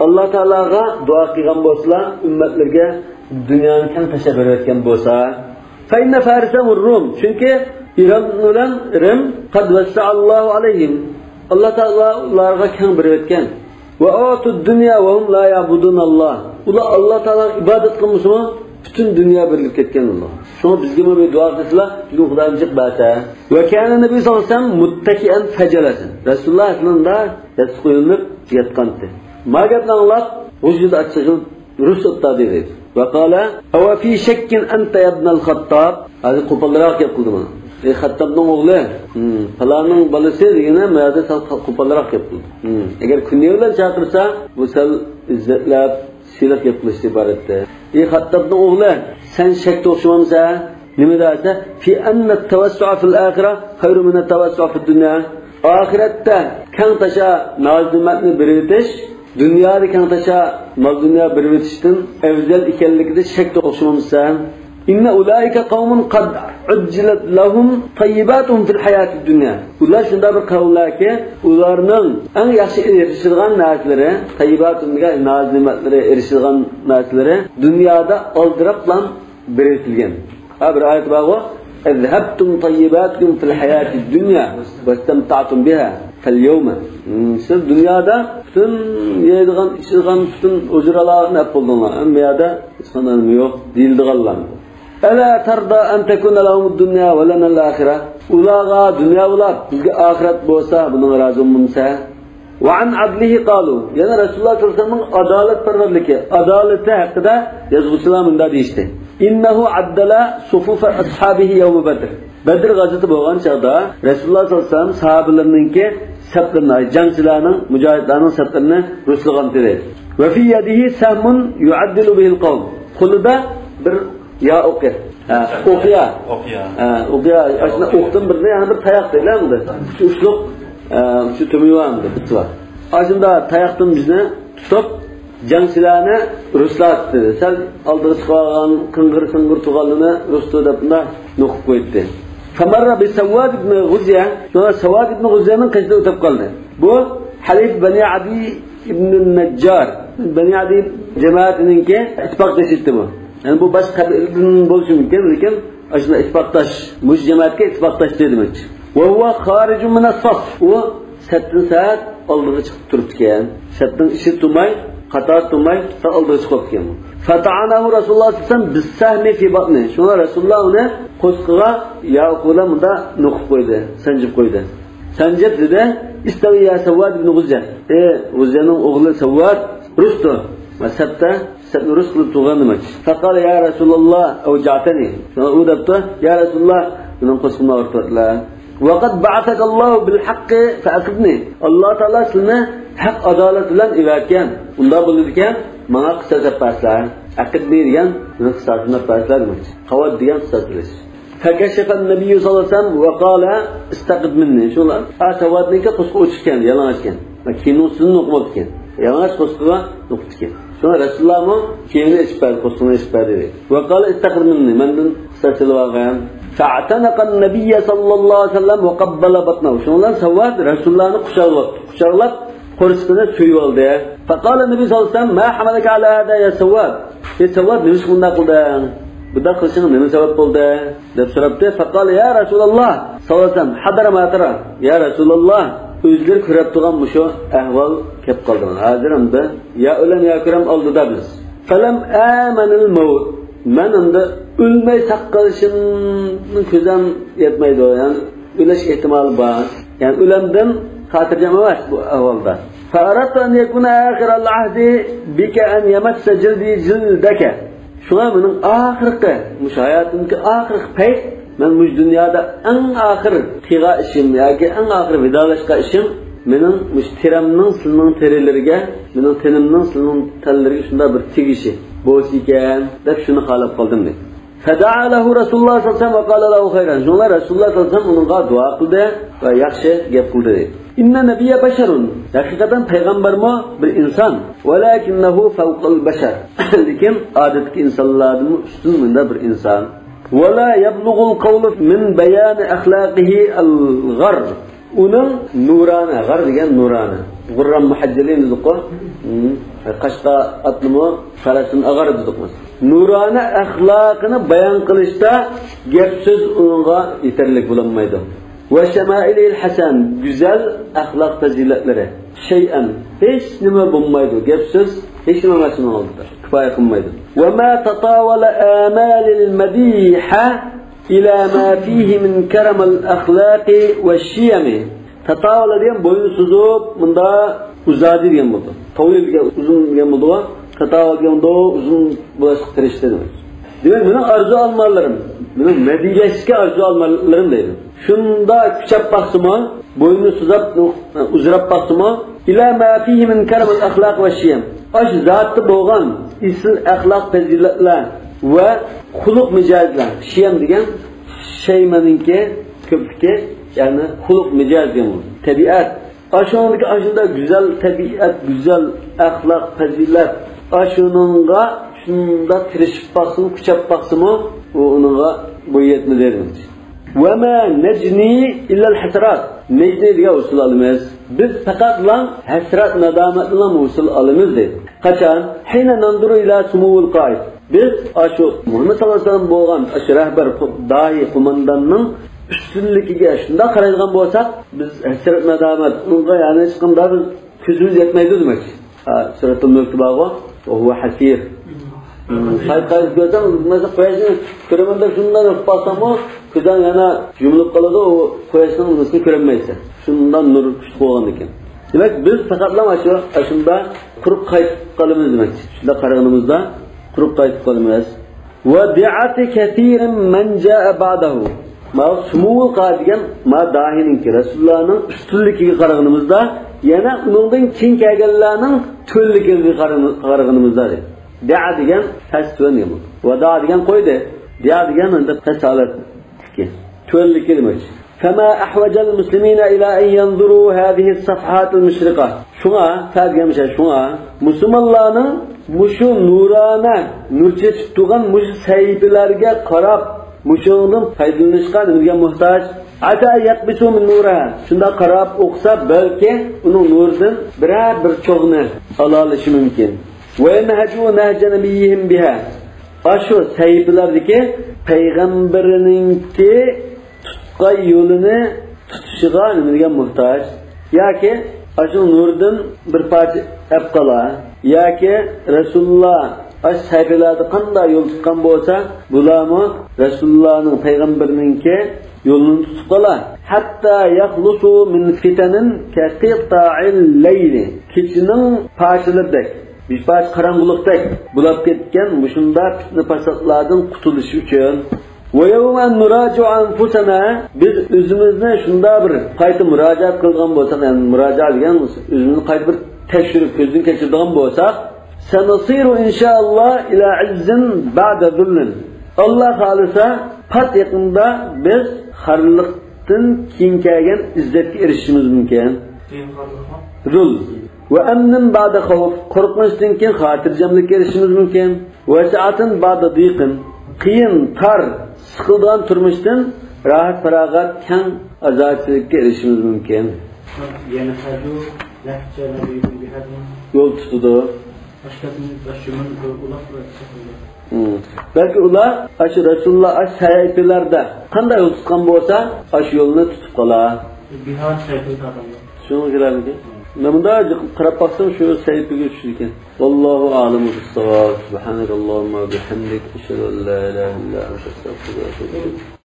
ئاللا تائالاغا دۇئا قىلغان بولسىلا، ئۈممەتلىرىگە دۇنيانى كەڭ تاشلاپ بېرىۋەتكەن بولسا. فإن فارس والروم، چۈنكى ئىران بىلەن رىم، قد وسع الله عليهم، ئاللا تائالا ئۇلارغا كەڭ بېرىۋەتكەن. وأعطوا الدنيا وهم لا يعبدون الله، ئۇلار ئاللا تائالاغا ئىبادەت قىلمىسىمۇ، پۈتۈن دۇنيا بېرىلىپ كەتكەن ئۇلار. شۇڭا بىزگىمۇ بىر دۇئا قىلسىلا، بۈگۈن خۇدايىم جىق بەرسە. وكان النبي صلى الله عليه وسلم متكئا فجلس، رەسۇلۇللاھ ئەسلىدە ياستۇققا يۆلىنىپ ياتقانتى. ما گەپنى ئاڭلاپ، غۇژژىدە ئاچچىقىنى رۇس ئوتتا دېدى. وقال: أو في شك أنت يا ابن الخطاب؟ ھازىر قوپالراق گەپ قىلدى مانا. ئەي خەتتابنىڭ ئوغلى، ھىم، پالاننىڭ بالىسى دېگىنە، مۇ يەردە سەل قوپالراق گەپ قىلدى. ھىم، ئەگەر كۈنىيە بىلەن چاقىرسا، بۇ سەل ئىززەتلەپ، سىلىق گەپ قىلىشتىن ئىبارەتتە. ئەي خەتتابنىڭ ئوغلى، سەن شەكتە ئوخشىمامسەن؟ نېمە دەسە، في أن التوسع في الآخرة خير من التوسع في الدنيا. ئاخىرەتتە كەڭ تاشا ناز-نېمەتنى بېرىۋېتىش دۇنيادا كەڭ تاشا مال-دۇنيا بېرىۋېتىشتىن ئەۋزەل ئىكەنلىكىدە شەكتە ئوخشىمامسەن؟ إن أولئك قوم قد عجلت لهم طيباتهم في الحياة الدنيا. ئۇلار شۇنداق بىر قەۋملەركى، ئۇلارنىڭ ئەڭ ياخشى ئېرىشىدىغان نەرسىلىرى، تەييىباتۇن دېگەن ناز-نېمەتلىرى، ئېرىشىدىغان نەرسىلىرى دۇنيادا ئالدىراپلا بېرىۋېتىلگەن. ھا، بىر ئايەت بارغۇ، أذهبتم طيباتكم في الحياة الدنيا واستمتعتم بها فاليوم. ھىم، سىز دۇنيادا پۈتۈن يەيدىغان، ئىچىدىغان پۈتۈن ھۇزۇرلارنى ئەپ بولدۇڭلار. ئەمما بۇ يەردە ھېچقانداق نېمە يوق دېيىلىدىغانلار. ألا ترضى أن تكون لهم الدنيا ولنا الآخرة؟ ئۇلارغا دۇنيا بولۇپ، بىزگە ئاخىرەت بولسا، بۇنىڭغا رازى بولمىسا. وعن عدله قالوا، يەنە رەسۇلۇللاھ سەللەللاھۇ ئەلەيھى ۋەسەللەمنىڭ ئادالەتپەرۋەرلىكى، ئادالىتى ھەققىدە يازغۇچىلار مۇنداق دېيىشتى: إنه عدل صفوف أصحابه يوم بدر. بەدر غازۋىتى بولغان چاغدا رەسۇلۇللاھ سەللەللاھۇ ئەلەيھى ۋەسەللەم ساھابىلىرىنىڭكى سەپلىرىنى، جەڭچىلەرنىڭ، مۇجاھىدلارنىڭ سەپلىرىنى رۇسلىغانتى. وفي يده سهم يعدل به القوم. قولىدا بىر يا ئوقى. ھە، ئوقيا. ئوقيا. ھە، ئوقيا. ئاشۇنداق ئوقتىن بىرنى، يەنە بىر تاياق دەيلى ئەمدى. شۇ ئۇچلۇق، ئە، شۇ تۈمۈۋا ئەمدى، بىتىۋا. ئاشۇنداق تاياقتىن بىزنى تۇتۇپ، جەڭچىلەرنى رۇسلاتتى. سەل ئالدىغا چىقىۋالغان، قىڭغىر-قىڭغىر تۇرغانلىرىنى رۇستى دەپ مۇنداق نوقۇپ قويدى. فمر بسواد بن غزية، شۇڭا سواد ئىبن غۇزيەنىڭ قېشىدا ئۆتۈپ قالدى. بۇ ھەلىف بەنى ئەدىي ئىبن نەججار، بەنى ئەدىي جەمەتىنىڭكى ئىتتىپاقدىشى ئىدى بۇ. يەنى بۇ باشقا قەبىلىدىن بولۇشى مۇمكىن، لېكىن ئاشۇنداق ئىتتىپاقداش، مۇشۇ جەمەتكە ئىتتىپاقداش دېمەكچى. وهو خارج من الصف. ئۇ سەپتىن سەل ئالدىغا چىقىپ تۇرۇپتىكەن. سەپنىڭ ئىچىدە تۇرماي، قاتاردا تۇرماي، سەل ئالدىغا چىقىپ قاپتىكەن. فطعنه رسول الله صلى الله عليه وسلم بالسهم في بطنه. شۇڭا رەسۇلۇللاھ ئۇنى قورسىقىغا ياۋىقى بىلەن مۇنداق نوقۇپ قويدى، سانجىپ قويدى. سانجىپ دېدى: استوي يا سواد بن غزية. ئەي غۇزيەنىڭ ئوغلى سواد، رۇس تۇر. سەپتە، سەپنى رۇس قىلىپ تۇرغان دېمەكچى. فقال يا رسول الله أوجعتني. شۇڭا ئۇ دەپتۇ: يا رەسۇلۇللاھ، مېنىڭ قورسىقىمنى ئاغرىتىۋەتتىلە. وقد بعثك الله بالحق فأقضني. ئاللا تائالا سىلىنى ھەق ئادالەت بىلەن ئەۋەتكەن. ئۇنداق بولىدىكەن، ماڭا قىساس ئېلىپ بەرسىلە. أقضني دېگەن، مېنىڭ قىساسىمنى ئېلىپ بەرسىلە دېمەكچى. قوت دېگەن قىساس ئېلىش. فكشف النبي صلى الله عليه وسلم وقال استقض مني. شۇڭا ئا سوادنىڭكى قورسىقى ئوچۇق ئىكەن، يالىڭاچ ئىكەن. كىيىمنىڭ ئۈستىدىن نوقۇماپتىكەن. يالىڭاچ قورسىقىغا نوقۇپتىكەن. شۇڭا رەسۇلۇللاھمۇ كىيىمىنى ئېچىپ بەردى، قورسىقىنى ئېچىپ بەردى. وقال استقض مني، مەندىن قىساس ئېلىۋالغىن. فاعتنق النبي صلى الله عليه وسلم وقبل بطنه. شۇنىڭ بىلەن سواد رەسۇلۇللاھنى قۇچاقلاپتۇ. قۇچاقلاپ قورسىقىنى سۆيۈۋالدى. فقال النبي صلى الله عليه وسلم ما حملك على هذا يا سواد؟ ئەي سواد، نېمىشقا بۇنداق قىلدىڭ؟ بۇنداق قىلىشىڭغا نېمە سەۋەب بولدى؟ دەپ سوراپتۇ. فقال يا رسول الله صلى الله عليه وسلم حضر ما ترى. يا رەسۇلۇللاھ، ئۆزلىرى كۆرۈپ تۇرغان مۇشۇ ئەھۋال كەپ قالدى. ھازىر ئەمدى يا ئۆلەم يا كۆرەم ئالدىدا بىز. فلم آمن الموت. مەن ئەمدى ئۆلمەي ساقلىنىشىمنى كۆزۈم يەتمەيدۇ، يەنى ئۆلۈش ئېھتىمالى بار. يەنى ئۆلۈمدىن خاتىرجەم ئەمەس بۇ ئەھۋالدا. فأردت أن يكون آخر العهد بك أن يمس جلدي جلدك. شۇڭا مېنىڭ ئاخىرقى، مۇشۇ ھاياتىمدىكى ئاخىرقى پەيت، مەن مۇشۇ دۇنيادا ئەڭ ئاخىر تېگىشىم ياكى ئەڭ ئاخىر ۋىدالاشقان ئىشىم مېنىڭ مۇشۇ تېرەمنىڭ سىلىنىڭ تېرىلىرىگە، مېنىڭ تېنىمنىڭ سىلىنىڭ تەنلىرىگە شۇنداق بىر تېگىشى بولسىكەن، دەپ شۇنى خالاپ قالدىم، دەيدۇ. فدعا له رسول الله صلى الله عليه وسلم وقال له خيرا. شۇڭا رەسۇلۇللا سەللەللاھۇ ئەلەيھى ۋەسەللەم ئۇنىڭغا دۇئا قىلدى ۋە ياخشى گەپ قىلدى، دەيدۇ. إن النبي بشر. ھەقىقەتەن پەيغەمبەرمۇ بىر ئىنسان. ولكنه فوق البشر. لېكىن ئادەتتىكى ئىنسانلاردىنمۇ ئۈستۈن مۇنداق بىر ئىنسان. ولا يبلغ القول من بيان أخلاقه الغر. ئۇنىڭ نۇرانە، غار دېگەن نۇرانە. غۇرران مۇھەججەلىن دېدۇققۇ. ھىم. قاشقا ئاتنىمۇ فەرەسىن ئاغار دېدۇق بىز. نۇرانە ئەخلاقىنى بايان قىلىشتا گەپ سۆز ئۇنىڭغا يېتەرلىك بولالمايدۇ. وشمائله الحسن، گۈزەل ئەخلاق پەزىلەتلىرى. شيئا، ھېچ نېمە بولمايدۇ. گەپ سۆز ھېچ نېمە ئەمەس ئۇنىڭ ئالدىدا. كۇپايە قىلمايدۇ. وما تطاول آمال المديح إلى ما فيه من كرم الأخلاق والشيم. تطاول دېگەن بوينى سوزۇپ، مۇنداق ئۇزاردى دېگەن بولىدۇ. تاۋىل دېگەن ئۇزۇن دېگەن بولىدۇ. تطاول دېگەن مۇنداق ئۇزۇن بولۇشقا تىرىشتى دېمەك. دېمەك، مېنىڭ ئارزۇ ئارمانلىرىم، مېنىڭ مەدھىيلەشكە ئارزۇ ئارمانلىرىم دەيدۇ. شۇنداق كۈچەپ باقسىمۇ، بوينىنى سوزۇپ، ئۇزىراپ باقسىمۇ، إلى ما فيه من كرم الأخلاق والشيم. ئاشۇ زاتتا بولغان ئېسىل ئەخلاق پەزىلەتلەر ۋە خۇلق مىجەزلەر. شىيەم دېگەن شەيمەنىڭكى كۆپلۈكى، يەنى خۇلق مىجەز دېگەن بولىدۇ. تەبىئەت. ئاشۇنىڭدىكى ئاشۇنداق گۈزەل تەبىئەت، گۈزەل ئەخلاق پەزىلەت. ئاشۇنىڭغا شۇنداق تىرىشىپ باقسىمۇ، كۈچەپ باقسىمۇ، ئۇ ئۇنىڭغا بوي يەتمىدى. وما نجني إلا الحسرات. نجني دېگەن ھوسۇل ئالىمىز. بىز پەقەتلا ھەسرەت، نادامەتنىلا ھوسۇل ئالىمىز دەيدۇ. قاچان؟ حين ننظر إلى سمو القائد. بىز ئاشۇ مۇھەممەد ساللاللاھۇ ئەلەيھى ۋەسەللەم بولغان ئاشۇ رەھبەر، داھىي قومانداننىڭ ئۈستۈنلۈكىگە شۇنداق قارايدىغان بولساق، بىز ھەسرەت، نادامەت، ئۇنىڭغا يەنى ھېچقانداق بىر كۆزىمىز يەتمەيدۇ دېمەكچى. ھە، سۈرەتۇل مۈلكتە بارغۇ، وهو حسير. قايتا قايتا كۆرسەڭ، مەسىلەن، قۇياشنى كۆرىمەن دەپ شۇنداق يوقۇپ قالساڭمۇ، كۆزۈڭ يەنە يۇمۇلۇپ قالىدۇ، ئۇ قۇياشنىڭ نۇرىنى كۆرەلمەيسەن. شۇنداق نۇر كۈچلۈك بولغاندىكىن. دېمەك، بىز پەقەتلا ئاشۇ، ئاشۇنداق قۇرۇق قايتىپ قالىمىز دېمەكچى. شۇنداق قارىغىنىمىزدا قۇرۇق قايتىپ قالىمىز. ودعة كثير من جاء بعده. ماۋۇ سمو القائد دېگەن ما داھىينىڭكى، رەسۇلۇللانىڭ ئۈستۈنلۈكىگە قارىغىنىمىزدا، يەنە ئۇنىڭدىن كېيىن كەلگەنلەرنىڭ تۆۋەنلىكىگە قارىغىنىمىزدا، دەيدۇ. دەئە دېگەن پەس، تۆۋەن دېگەن بولىدۇ. ۋەدا دېگەن قويدى. دەئە دېگەن ئەمدى پەس ھالەتتىكى، تۆۋەنلىكى دېمەكچى. فما أحوج المسلمين إلى أن ينظروا هذه الصفحات المشرقة. شۇڭا، فە دېگەن مۇشۇ، شۇڭا مۇسۇلمانلارنىڭ مۇشۇ نۇرانە، نۇر چېچىپ تۇرغان مۇشۇ سەھىپىلەرگە قاراپ، مۇشۇنىڭدىن پايدىلىنىشقا نېمىگە موھتاج؟ حتى يقبسوا من نورها. شۇنداق قاراپ ئوقۇسا، بەلكى ئۇنىڭ نۇرىدىن بىرەر بىر چوغنى ئالالىشى مۇمكىن. وينهجوا نهج نبيهم بها. ئاشۇ سەھىپىلەردىكى پەيغەمبىرىنىڭكى تۇتقان يولىنى تۇتۇشىغا نېمىگە موھتاج؟ ياكى ئاشۇ نۇردىن بىر پارچە ئەپ قالا، ياكى رەسۇلۇللا ئاشۇ سەھىپىلەردە قانداق يول تۇتقان بولسا، بۇلارمۇ رەسۇلۇللانىڭ، پەيغەمبىرنىڭكى يولىنى تۇتۇپ قالا. حتى يخلصوا من فتن كقطع الليل. كېچىنىڭ پارچىلىرىدەك، بىر پارچە قاراڭغۇلۇقتەك بولاپ كەتكەن مۇشۇنداق پىتنە پاساتلاردىن قۇتۇلۇش ئۈچۈن. ويوم أن نراجع أنفسنا، بىز ئۆزىمىزنى شۇنداق بىر قايتا مۇراجىئەت قىلغان بولساق، يەنى مۇراجىئە دېگەن ئۆزىمىزنى قايتا بىر تەكشۈرۈپ كۆزدىن كەچۈرىدىغان بولساق، سنصير إن شاء الله إلى عز بعد ذل. ئاللا خالىسا، پات يېقىندا بىز خارلىقتىن كېيىن كەلگەن ئىززەتكە ئېرىشىشىمىز مۇمكىن. كېيىن خارلىقمۇ؟ ذل. وأمن بعد خوف، قورقۇنچتىن كېيىن خاتىرجەملىككە ئېرىشىشىمىز مۇمكىن. وسعة بعد ضيق، قىيىن، تار، سىقىلىدىغان تۇرمۇشتىن راھەت، پاراغەت، كەڭ، ئازادىچىلىككە ئېرىشىشىمىز مۇمكىن. يەنە ھەجۇ، لەھجە، نەبىيۇ بىھەدىن. يول تۇتىدۇ. باشقىدىن باشقا يول ئۇلار بىلەن چېقىلدى. ھىم. بەلكى ئۇلار ئاشۇ رەسۇلۇللا ئاشۇ سەھىپىلەردە قانداق يول تۇتقان بولسا، ئاشۇ يولنى تۇتۇپ قالار. بىھار سەھىپىلەردە ئادەملەر. شۇنىڭغا كېلەرمىدى؟ مەن مۇنداق قاراپ باقسام، شۇ سەھىپىگە چۈشىدىكەن. والله أعلم بالصواب. سبحانك اللهم وبحمدك، أشهد أن لا إله إلا أنت، أستغفرك وأتوب إليك.